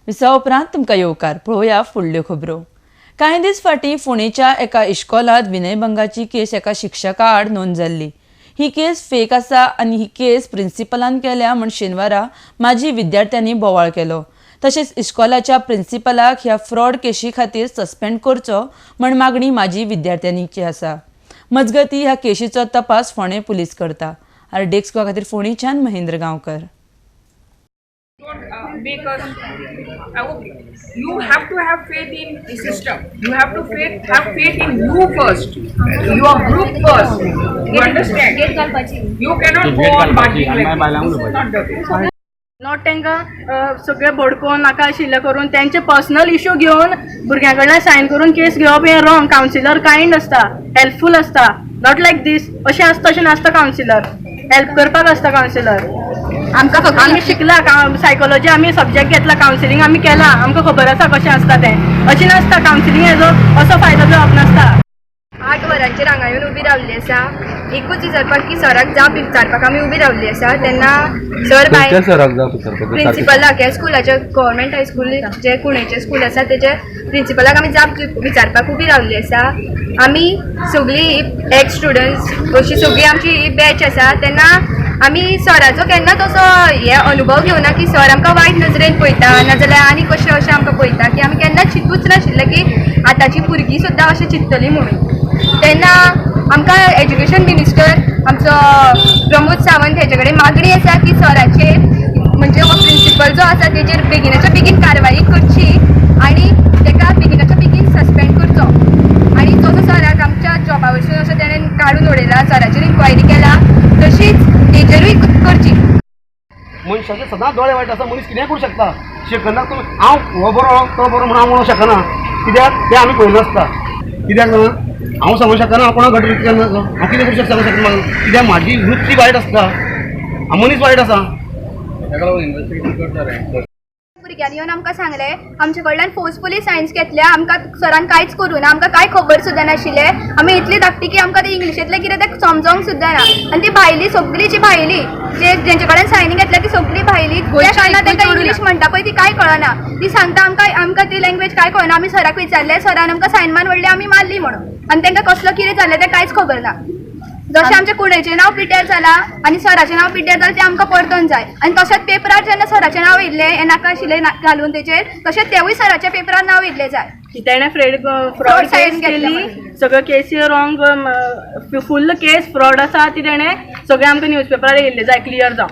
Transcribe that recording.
विसवा उपरांत तुमकां येवकार. पळोवया फुडल्यो खबरो. कांय दीस फाटीं फोंडेच्या एका इश्कोलांत विनयभंगाची केस एका शिक्षका आड नोंद जाल्ली. ही केस फेक आसा आनी ही केस प्रिन्सिपलान केल्या म्हूण शेनवारा माजी विद्यार्थ्यांनी बोवाळ केलो. तशेंच इश्कोलाच्या प्रिन्सिपलाक ह्या फ्रॉड केशी खातीर सस्पेंड करचो म्हण मागणी माजी विद्यार्थ्यांची आसा. मजगती, ह्या केशीचो तपास फोंडें पुलीस करता. आर गोवा खातीर फोंडेच्यान Mahendra Gaonkar. Don't make us okay. You have to have faith in the system. You have to have faith in you first, your group first. You understand? You cannot go on bargaining like this. This is not the way. Not तांकां सगळें भडकोवन नाका आशिल्लें करून तेंचे personal issue घेवन भुरग्यां कडल्यान sign करून केस घेवप हें रॉंग. कावन्सिलर कायंड आसता, हेल्पफूल आसता, not like दीस. अशें आसता अशें नासता. कावन्सिलर हेल्प करपाक आसता कावन्सिलर. आमकां फक्त आमी शिकला सायकोलॉजी, आमी सब्जेक्ट घेतला, कावन्सिलींग आमी केला, आमकां खबर आसा कशें आसता तें. अशें नासता, कावन्सिलींग हेजो असो फायदो घेवप नासता. 8 वरांचेर हांगा येवन उबी रावल्ली आसा एकूच विचारपाक की सराक जाप विचारपाक आमी उबी रावल्ली आसा. तेन्ना सर खंयच्या भायर सराक जाप विचारपाक? प्रिन्सिपलाक, ह्या स्कुलाच्या, गव्हर्मेंट हायस्कूल जे कुणेचें स्कूल आसा तेजे प्रिन्सिपलाक आमी जाप विचारपाक उबी रावल्ली आसा. आमी सगळीं एक्स स्टुडंट्स अशी सगळी आमची ही बॅच आसा. तेन्ना आमी सराचो केन्नाच असो हे अनुभव घेवना की सर आमकां वायट नजरेन पळयता नाजाल्यार आनी कशें अशें आमकां पळयता की आमी केन्नाच चिंतूच नाशिल्लें की आतांची भुरगीं सुद्दां अशें चिंततलीं म्हणून. तेन्ना आमकां एज्युकेशन मिनिस्टर आमचो प्रमोद सावंत हेजे कडेन मागणी आसा की सराचेर, म्हणजे हो प्रिन्सिपल जो आसा तेजेर बेगिनाच्या बेगीन कारवाई करची आनी तेका बेगिनाच्या बेगीन सस्पेंड करचो आनी जो जो सराक आमच्या जॉबा वयसून अशें तेणें काडून उडयला, सराचेर इन्क्वायरी केला, तशीच तेजेरूय करची. मनशाचे सदांच दोळे वायट आसा. मनीस कितेंय करूं शकता. शकना तुमी हांव हो बरो, तो बरो म्हणून हांव म्हणूंक शकना, कित्याक तें आमी पळयनासता. कित्याक जाणा, हांव सांगूंक शकना हांव कोणाक घट केन्ना. हांव कितें करूं शकता, सांगूंक शकना, कित्याक म्हाजी वृत्ती वायट आसता. हांव मनीस वायट आसा. ताका लागून इन्वेस्टिगेशन करता रे. भुरग्यांनी येवन आमकां सांगलें, आमचे कडल्यान फोर्सफुली सायन्स घेतल्या. आमकां सरान कांयच करूं ना. आमकां कांय खबर सुद्दां नाशिल्लें. आमी इतली धाकटी की आमकां तें इंग्लिशींतलें कितें तें समजोंक सुद्दां ना. आनी ती भायली सगळीं जी भायली जे जेंचे कडेन सायनी घेतल्या ती सगळीं भायली. त्या कारणान तांकां इंग्लीश म्हणटा पळय ती कांय कळना. ती सांगता, आमकां आमकां ती लँग्वेज कांय कळना. आमी सराक विचारलें, सरान आमकां सायन मारून व्हडली, आमी मारली म्हणून. आनी तांकां कसलो कितें जालें तें कांयच खबर ना. जशें आमच्या कुणेचें नांव पिड्ड्यार जाला आनी सराचें नांव पिड्ड्यार जालें, तें आमकां परतून जाय. आनी तशेंच पेपरार जेन्ना सराचें नांव येयल्लें हें नाका आशिल्लें घालून तेजेर, तशेंच तेवूय सराच्या पेपरार नांव येयल्लें जाय. की तेणें फ्रेड फ्रॉड Fraud case sign घेतल्या. केली. सगळ्यो केसी रॉंग, फुल्ल केस फ्रॉड आसा ती. तेणें सगळें आमकां न्यूज पेपरार येयल्लें जाय, क्लियर जावं.